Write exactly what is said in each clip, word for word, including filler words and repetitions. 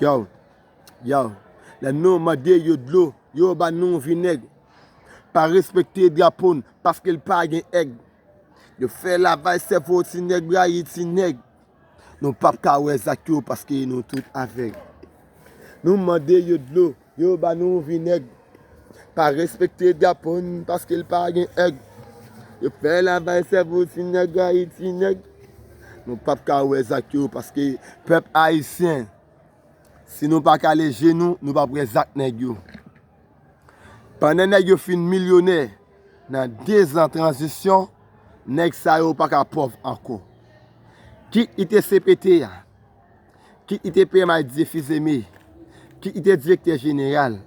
Yo, yo, lè nou mande yo dlo, yo ba nou vinèg. Pa respekte drapo n, paske l pa gen èg. Yo fè lavaj sèvo ti nèg rayi ti nèg. Nou p ap ka wè zak yo, paske nou tout avèg. Nou mande yo dlo, yo ba nou vinèg. Pa respekte drapo n, paske l pa gen èg. Yo fè lavaj sèvo ti nèg rayi ti nèg. Nou p ap ka wè zak yo, paske pèp ayisyen, si nou pa kale je nou, nou p ap wè zak nèg yo. Pandan nèg yo fin milyonè nan dezan tranzisyon, nèg sa yo pa ka pòv ankò. Kit li te C P T a, kit li te P M I Dieu Fils-Aimé, kit li te direktè jeneral,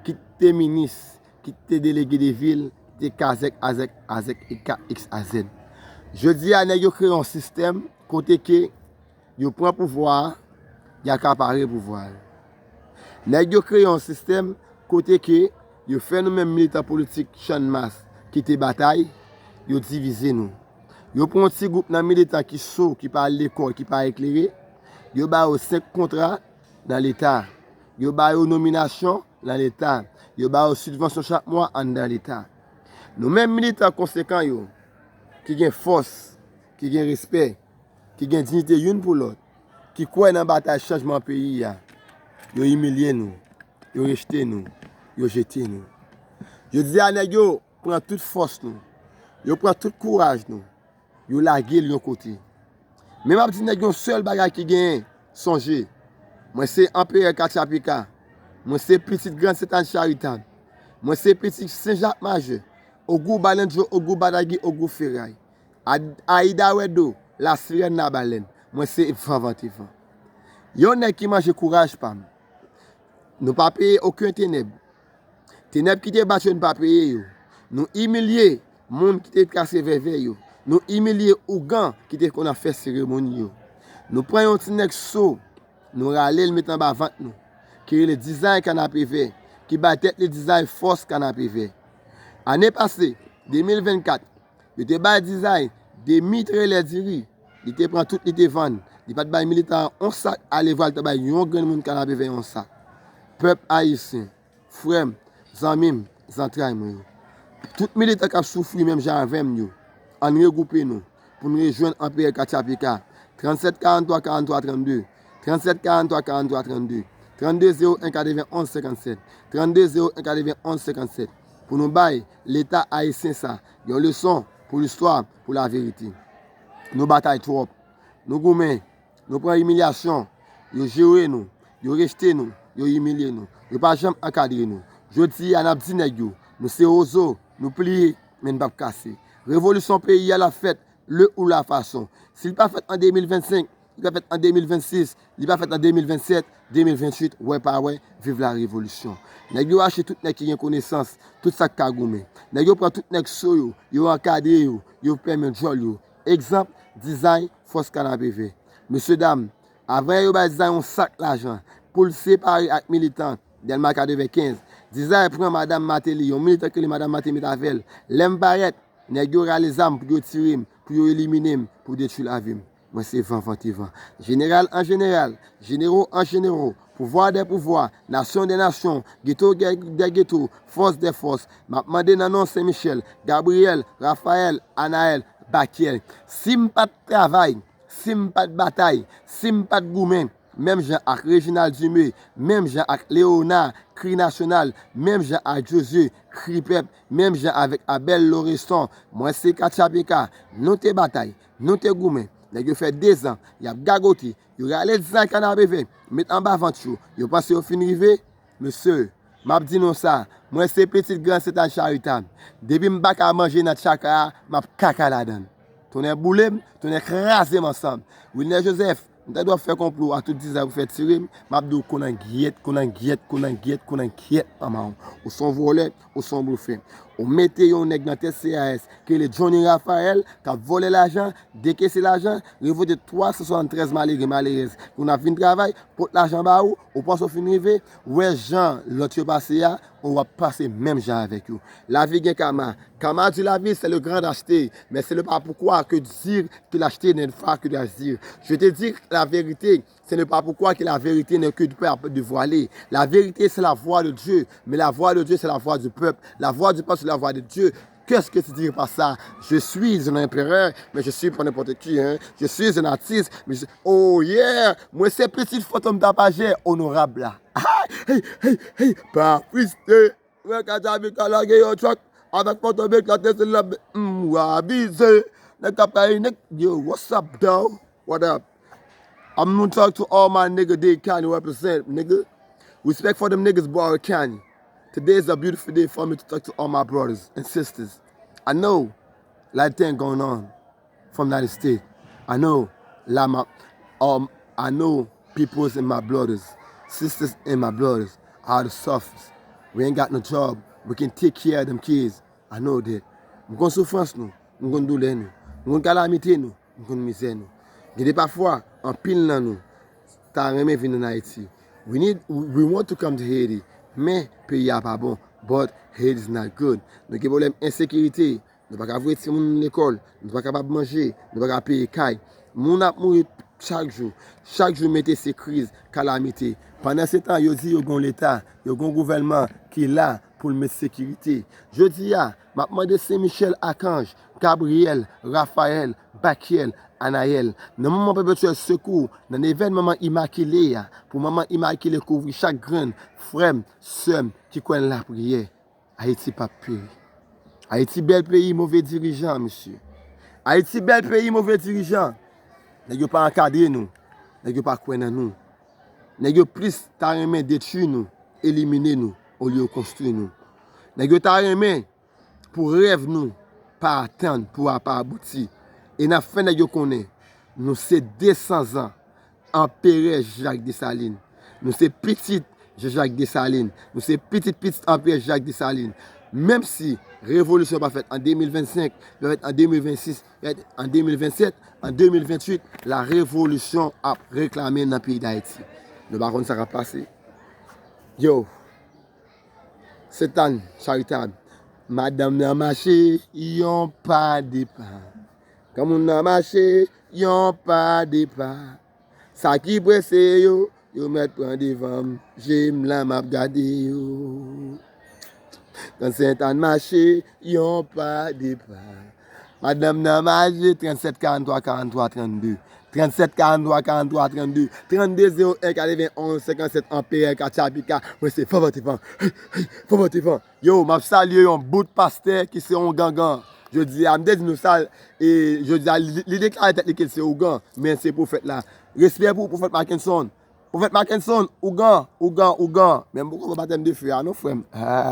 kit li te minis, kit li te delege de vil, te kazèk azèk azèk e ka X A Z. Jodi a, nèg yo kreye yon sistèm kote ke yo pran pouvwa a, y akapare pouvwa a. Nèg yo kreye yon sistèm kote ke yo fè nou menm militan politik Channmas ki te batay, yo divize nou. Yo pran yon ti gwoup nan militan ki so, ki pa al lekòl, ki pa eklere, yo ba yo senk kontra nan Leta. Yo ba yo nominasyon nan Leta. Yo ba yo sibvansyon chak mwa anndan Leta. Nou menm militan konsekan yo, ki gen fòs, ki gen respè, ki gen diyite youn pou lòt, ki kwè nan batay chanjman peyi a, yo imilye nou, yo rejte nou, yo jete nou. Jodi a, nèg yo pran tout fòs nou, yo pran tout kouraj nou, yo lage l yon kote. Men m ap di nèg yon sèl bagay ki genyen, sonje, mwen se Anperè Katchapika, mwen se pitit Grann Sentàn Charitab, mwen se pitit Sen Jak Majè, Ogou Balandjo, Ogou Badagi, Ogou Feray. Ad- Ayida Wèdo, lasirèn labalèn, mwen se van vante van. Yon nèg ki manje kouraj pa m. Nou pa peye okenn tenèb. Tenèb ki te bat yo, nou pa peye yo. Nou imilye moun ki te kase vèvè yo. Nou imilye ougan ki te konn ap fè seremoni yo. Nou pran yon ti nèg so, nou rale l met anba vant nou, ki rele Dizay Kanapevè, ki bay tèt li Dizay Fòs Kanapevè. Ane pase, de mil vennkat, yo te bay Dizay demi trelè diri. Li te pran tout, li te vann. Li pa t bay militan an yon sak, alevwa li te bay yon grenn moun Kanapevè yon sak. Pèp ayisyen, frè m, zanmi m, zantray mwen yo. Tout militan k ap soufri menm jan avè m yo, ann regwoupe nou pou n rejwenn Anperè Katchapika. Trannsèt karanntwa karanntwa trannde, trannsèt karanntwa karanntwa trannde, trannde zewo en katrevenn onz senkannsèt, trannde zewo en katrevenn onz senkannsèt, pou nou bay Leta ayisyen sa yon leson pou listwa, pou laverite. Nou batay twòp. Nou goumen. Nou pran imilyasyon. Yo jere nou. Yo rejte nou. Yo imilye nou. Yo pa janm ankadre nou. Jodi a, n ap di nèg yo, nou se wozo, nou pliye, men n p ap kase. Revolisyon peyi a, l ap fèt le ou la fason. Si l pa fèt an de mil vennsenk, li pa fèt an de mil vennsis, li pa fèt an de mil vennsèt, de mil venntuit, wè pa wè, viv la revolisyon. Nèg yo rache tout nèg ki gen konesans, tout sa k ka goumen. Nèg yo pran tout nèg so yo, yo ankadre yo, yo fèmen djòl yo. Egzanp, Dizay Fòs Kanapevè. Mesyedam, avan yè yo bay Dizay yon sak lajan pou l separe ak militan Dèlma katrevenkenz. Dizay pran madanm Mateli, yon militan ke li madanm Mateli met avè l. Lè m parèt, nèg yo rale zam pou yo tire m, pou yo elimine m, pou detwi lavi m. Mwen se van vante van. Jeneral an jeneral, jenero an jenero, pouvwa dè pouvwa, nasyon dè nasyon, geto dè geto, fòs dè fòs. M ap mande nan non Sen Michèl, Gabriyèl, Rafayèl, Anayèl, Bakyèl. Si m pa t travay, si m pa t batay, si m pa t goumen, menm jan ak Reginald Dumé, menm jan ak Léonard, Kri Nasyonal, menm jan ak Josué, Kri Pèp, menm jan avèk Abel Laureston, mwen se Katchapeka, nou te batay, nou te goumen. Nèg yo fè dezan, y ap gagote, yo rale Dizay Kanapevè, met anba vant yo, yo panse yo fin rive? Mesye, m ap di nou sa, mwen se pitit Gran Sentàn Charitab. Depi m pa ka manje nan tchaka a, m ap kaka ladan l. Tonnè boule m, tonnè kraze m ansanm. Wilner Joseph, m ta dwe ap fè konplo a tout Dizay pou fè tire m, m ap di w konangyèt, konangyèt, konangyèt, konangyèt, manman w. Ou se yon vòlè, ou se yon blofè. Ou mete yon nèg nan tèt C A S ki rele Johnny Raphael, k ap vòlè lajan, dekese lajan, revolte twa san swasanntrèz malere, malerèz, pou n ap vin travay, pot lajan ba ou, ou panse w fin rive, wè jan lòt yo pase a, ou w ap pase menm jan avèk yo. Lavi gen kama. Kama di lavi, c'est le grand acheté, mais ce n'est pas pourquoi que dire que l'acheté n'est pas que de dire. Je te dis la vérité, ce n'est pas pourquoi que la vérité n'est que de peuple dévoilé. La vérité, c'est la voix de Dieu, mais la voix de Dieu, c'est la voix du peuple. La voix du peuple, c'est la voix de Dieu. Qu'est-ce que tu dirais par ça? Je suis un empereur, mais je suis pas n'importe qui, hein. Je suis un artiste, mais je... Oh yeah! Mwen se pitit fantom tapajè, onorab la. Hey, hey, hey, pa friste. Wè, Kajabi ka lage yon track avèk fantom eklate se la, m w avize. Nèg k ap kay nèg, yo, what's up, though? What up? I'm gonna talk to all my nigga, they can represent, nigga. Respect for them niggas, boy, can. Today is a beautiful day for me to talk to all my brothers and sisters. I know a lot of things going on from United States. I know a lot of my, um, I know peoples and my brothers, sisters and my brothers are the suffers. We ain't got no job. We can take care of them kids. I know that. M konn soufrans nou. M konn doulè nou. M konn kalamite nou. M konn mizè nou. Gen de pafwa, anpil nan nou ta renmen vin ann Ayiti. We need, we want to come to Haiti. Men, peyi a pa bon. But Haiti is not good. Nou gen pwoblèm ensekirite. Nou pa ka voye timoun nou lekòl. Nou pa kapab manje. Nou pa ka peye kay. Moun ap mouri chak jou. Chak jou mete se kriz, kalamite. Pandan se tan, yo di yo gon leta, yo gon gouvènman ki la pou l met sekirite. Jodi a, m ap mande Sen Michèl Akanj, Gabriyèl, Rafayèl, Bakyèl, Anayèl, nan moman pèpetyèl sekou, nan nevèn Manman Imakile a, pou Manman Imakile kouvri chak grenn frè m, sè m ki kwè nan lapriyè. Ayiti p ap peri. Ayiti bèl peyi move dirijan, mesye. Ayiti bèl peyi move dirijan. Nèg yo pa ankadre nou. Nèg yo pa kwè nan nou. Nèg yo plis ta renmen detwi nou, elimine nou, olye yo konstwi nou. Nèg yo ta renmen pou rèv nou pa atann, pou a pa abouti. E n ap fè nèg yo konnen, nou se de san zan Anperè Jacques Dessalines. Nou se pitit Jean-Jacques Dessalines. Nou se pitit pitit Anperè Jacques Dessalines. Menm si revolisyon pa fèt an de mil vennsenk, li pa fèt an de mil vennsis, li pa fèt an de mil vennsèt, an de mil venntuit, la revolisyon ap reklame nan peyi Dayiti. Nou pa konn sa k ap pase. Yo, Sentàn Charitab, madanm nan mache, yon pa de pa. Granmoun nan mache, yon pa de pa. Sa ki prese yo, yo mèt pran devan m. Je m la m ap gade yo. Grann Sentàn mache, yon pa de pa. Madanm nan mache, trannsèt karanntwa karanntwa trannde. Trannsèt karanntwa karanntwa trannde. Trannde zewo en katrevenn onz senkannsèt Anperè Katchapika. Mwen se Fanfan Tefan. Hey, hey, Fanfan Tefan. Yo, m ap salye yon bout pastè ki se yon gangan. Jodi a, m te di nou sa, e jodi a, li, li deklare tèt li ke l se ougan, men se pwofèt la. Respè pou pwofèt Mackenson. Pwofèt Mackenson, ougan, ougan, ougan. Men m poko pran batèm de fe a non, frè m.